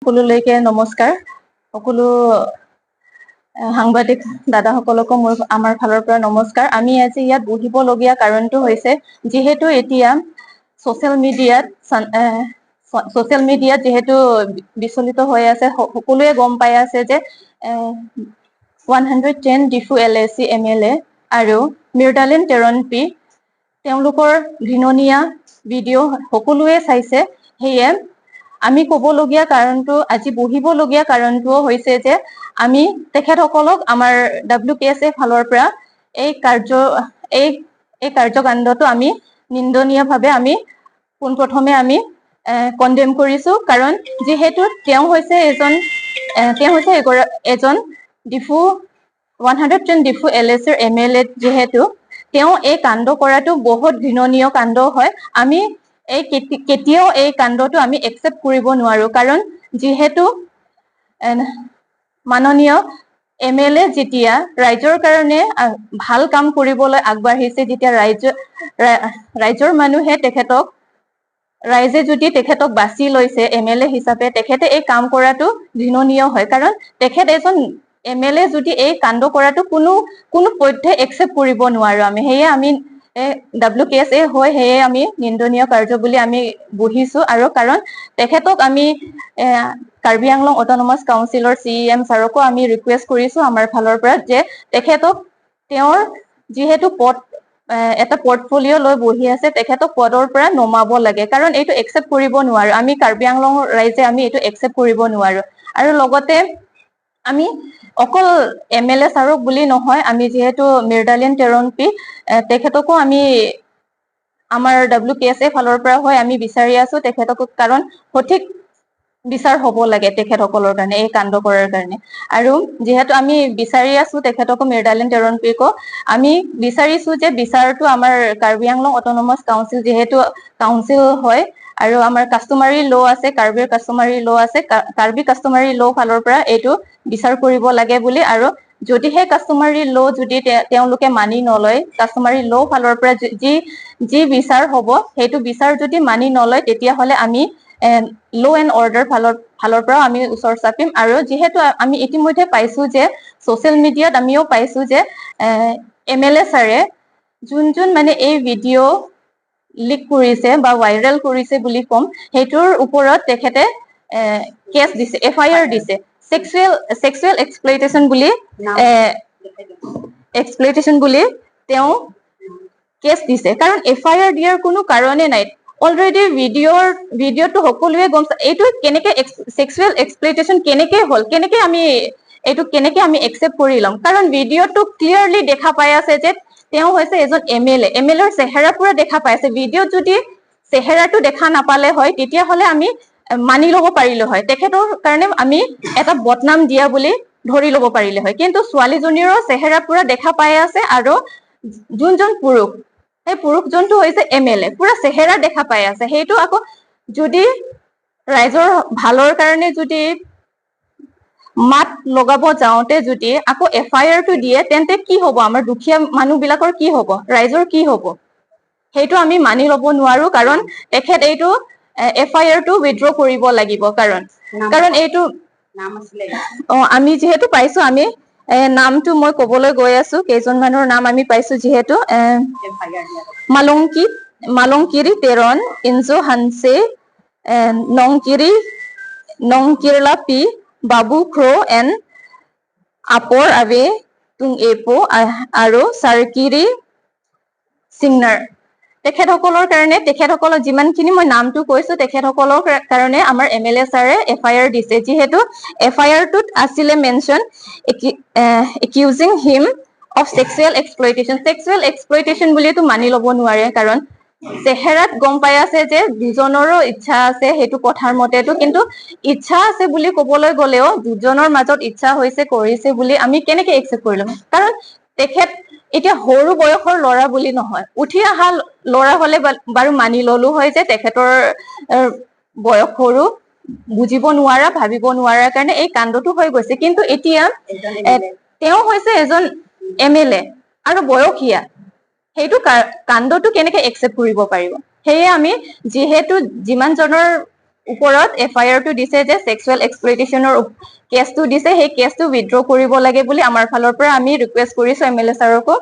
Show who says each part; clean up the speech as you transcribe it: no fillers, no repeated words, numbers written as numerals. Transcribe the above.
Speaker 1: সকলোলৈকে নমস্কাৰ। সকলো সাংবাদিক দাদাসকলকো মোৰ আমাৰ ফালৰ পৰা নমস্কাৰ। আমি আজি ইয়াত বহিবলগীয়া কাৰণটো হৈছে, যিহেতু এতিয়া ছচিয়েল মিডিয়াত যিহেতু বিচলিত হৈ আছে, সকলোৱে গম পাই আছে যে 110 ডিফু এলএচি এমএলএ আৰু মিৰ্ডালিন টেৰনপি, তেওঁলোকৰ ঘৃণনীয় ভিডিঅ' সকলোৱে চাইছে। সেয়ে আমি ক'বলগীয়া কাৰণটো, আজি বহিবলগীয়া কাৰণটোও হৈছে যে আমি তেখেতসকলক আমাৰ ডাব্লিউ কে এছ এ ফালৰ পৰা এই কাৰ্যকাণ্ডটো আমি নিন্দনীয়ভাৱে আমি পোনপ্ৰথমে আমি কণ্ডেম কৰিছো। কাৰণ যিহেতু তেওঁ হৈছে এজন ডিফু 110 ডিফু এলএচিৰ এমএলএ, যিহেতু তেওঁ এই কাণ্ড কৰাটো বহুত ঘৃণনীয় কাণ্ড হয়। আমি এই কেতিয়াও এই কাণ্ডটো আমি একচেপ্ট কৰিব নোৱাৰো। কাৰণ যিহেতু মাননীয় এমএলএ যেতিয়া ৰাইজৰ কাৰণে ভাল কাম কৰিবলৈ আগবাঢ়িছে, যেতিয়া ৰাইজৰ মানুহে তেখেতক, ৰাইজে যদি তেখেতক বাছি লৈছে এমএলএ হিচাপে, তেখেতে এই কাম কৰাটো ঘৃণনীয় হয়। কাৰণ তেখেত এজন এমএলএ যদি এই কাণ্ড কৰাটো কোনো কোনো পধ্যে একচেপ্ট কৰিব নোৱাৰো আমি। সেয়ে আমি ডাব্লিউ কে এছ এ হৈ সেয়ে আমি নিন্দনীয় কাৰ্য বুলি আমি বহিছো। আৰু কাৰণ তেখেতক আমি কাৰ্বি আংলং অট'নমাছ কাউন্সিলৰ চিইএম ছাৰকো আমি ৰিকুৱেষ্ট কৰিছো আমাৰ ফালৰ পৰা যে তেখেতক, তেওঁৰ যিহেতু পদ এটা পৰ্টফলিঅ' লৈ বহি আছে, তেখেতক পদৰ পৰা নমাব লাগে। কাৰণ এইটো একচেপ্ট কৰিব নোৱাৰো আমি, কাৰ্বি আংলঙৰ ৰাইজে আমি এইটো একচেপ্ট কৰিব নোৱাৰো। আৰু লগতে আমি অকল এমএলএ ছাৰক বুলি নহয়, আমি যিহেতু মিৰ্ডালিন টেৰনপি, তেখেতকো আমি আমাৰ ডাব্লিউ কে এছ এ ফালৰ পৰা হৈ আমি বিচাৰি আছো তেখেতক, কাৰণ সঠিক বিচাৰ হ'ব লাগে তেখেতসকলৰ কাৰণে, এই কাণ্ড কৰাৰ কাৰণে। আৰু যিহেতু আমি বিচাৰি আছো তেখেতকো, মিৰ্ডালিন টেৰনপিকো আমি বিচাৰিছো যে বিচাৰটো আমাৰ কাৰ্বি আংলং অট'নমাছ কাউন্সিল যিহেতু কাউন্সিল হয় আৰু আমাৰ কাষ্টমাৰী ল' আছে, কাৰ্বিৰ কাষ্টমাৰী ল' আছে, কাৰ্বি কাষ্টমাৰী ল' ফালৰ পৰা এইটো বিচাৰ কৰিব লাগে বুলি। আৰু যদিহে কাষ্টমাৰী ল' যদি তেওঁলোকে মানি নলয়, কাষ্টমাৰী ল' ফালৰ পৰা যি যি যি বিচাৰ হ'ব, সেইটো বিচাৰ যদি মানি নলয়, তেতিয়াহ'লে আমি ল' এণ্ড অৰ্ডাৰ ফালৰ ফালৰ পৰাও আমি ওচৰ চাপিম। আৰু যিহেতু আমি ইতিমধ্যে পাইছো যে ছচিয়েল মিডিয়াত আমিও পাইছো যে এমএলএ ছাৰে যোন যোন মানে এই ভিডিঅ' লিক কৰিছে বা ভাইৰেল কৰিছে বুলি ক'ম, সেইটোৰ ওপৰত তেখেতে কেছ দিছে, এফআইআৰ দিছে, চেক্সুৱেল চেক্সুৱেল এক্সপ্লইটেশ্যন বুলি, এক্সপ্লইটেশ্যন বুলি তেওঁ কেছ দিছে। কাৰণ এফআইআৰ দিয়াৰ কোনো কাৰণেই নাই। অলৰেডি ভিডিঅ'টো সকলোৱে গম, এইটো কেনেকে চেক্সুৱেল এক্সপ্লইটেশ্যন কেনেকে হ'ল, কেনেকে আমি এইটো কেনেকে আমি একচেপ্ট কৰি ল'ম? কাৰণ ভিডিঅ'টো ক্লিয়াৰলি দেখা পাই আছে যে তেওঁ হৈছে এজন এমএলএ। এমএলএৰ চেহেৰা পুৰা দেখা পাই আছে। ভিডিঅ'ত যদি চেহেৰাটো দেখা নাপালে হয়, তেতিয়াহ'লে আমি মানি ল'ব পাৰিলো হয়, তেখেতৰ কাৰণে আমি এটা বদনাম দিয়া বুলি ধৰি ল'ব পাৰিলে হয়। কিন্তু ছোৱালীজনীৰো চেহেৰা পুৰা দেখা পাই আছে আৰু যোনজন পুৰুষ, সেই পুৰুষজনটো হৈছে এমএলএ, পুৰা চেহেৰা দেখা পাই আছে। সেইটো আকৌ যদি ৰাইজৰ ভালৰ কাৰণে যদি মাত লগাব যাওঁতে যদি আকৌ এফআইআৰ টো দিয়ে, তেন্তে কি হব? আমাৰ দুখীয়া মানুহ বিলাকৰ কি হব? ৰাইজৰ কি হব? সেইটো আমি মানি লব নোৱাৰো। কাৰণ তেখেত এইটো এফআইআৰ টো উইড্ৰ কৰিব লাগিব। কাৰণ কাৰণ এইটো
Speaker 2: নাম আছিলে।
Speaker 1: অ, আমি যিহেতু পাইছো, আমি নামটো মই কবলৈ গৈ আছো, কেইজনমানৰ নাম আমি পাইছো যিহেতু
Speaker 2: এফআইআৰ দিয়া।
Speaker 1: মালংকিৰি তেৰন, ইনজো হানছে, নংকিৰি নংকিৰলা পি, বাবু ক্ৰ' এণ্ড আপৰ আৱে তুং এপো আৰু চাৰকিৰি চিংনাৰ। তেখেতসকলৰ কাৰণে, তেখেতসকলৰ যিমানখিনি মই নামটো কৈছো, তেখেতসকলৰ কাৰণে আমাৰ এমএলএ ছাৰে এফআইআৰ দিছে। যিহেতু এফআইআৰ টোত আছিলে mention accusing him of sexual exploitation। Sexual exploitation বুলিতো মানি ল'ব নোৱাৰে, কাৰণ চেহেৰাত গম পাই আছে যে দুজনৰো ইচ্ছা আছে, সেইটো কথাৰ মতেতো। কিন্তু ইচ্ছা আছে বুলি কবলৈ গ'লেও দুজনৰ মাজত ইচ্ছা হৈছে কৰিছে বুলি আমি কেনেকে একচেপ্ট কৰি ল'ম? কাৰণ তেখেত এতিয়া সৰু বয়সৰ ল'ৰা বুলি নহয়। উঠি অহা ল'ৰা হলে বাৰু মানি ললো হয় যে তেখেতৰ বয়স সৰু, বুজিব নোৱাৰা, ভাবিব নোৱাৰাৰ কাৰণে এই কাণ্ডটো হৈ গৈছে। কিন্তু এতিয়া
Speaker 2: এজন
Speaker 1: তেওঁ হৈছে এজন এমএলএ আৰু বয়সীয়া, সেইটো কাণ্ডটো কেনেকে একচেপ্ট কৰিব পাৰিব? সেয়ে আমি যিহেতু যিমানজনৰ ওপৰত এফআইআৰ টো দিছে যে ছেক্সুৱেল এক্সপ্লইটেশ্যনৰ কেছটো দিছে, সেই কেছটো উইড্ৰ কৰিব লাগে বুলি আমাৰ ফালৰ পৰা আমি ৰিকুৱেষ্ট কৰিছো এম এল এ ছাৰকো।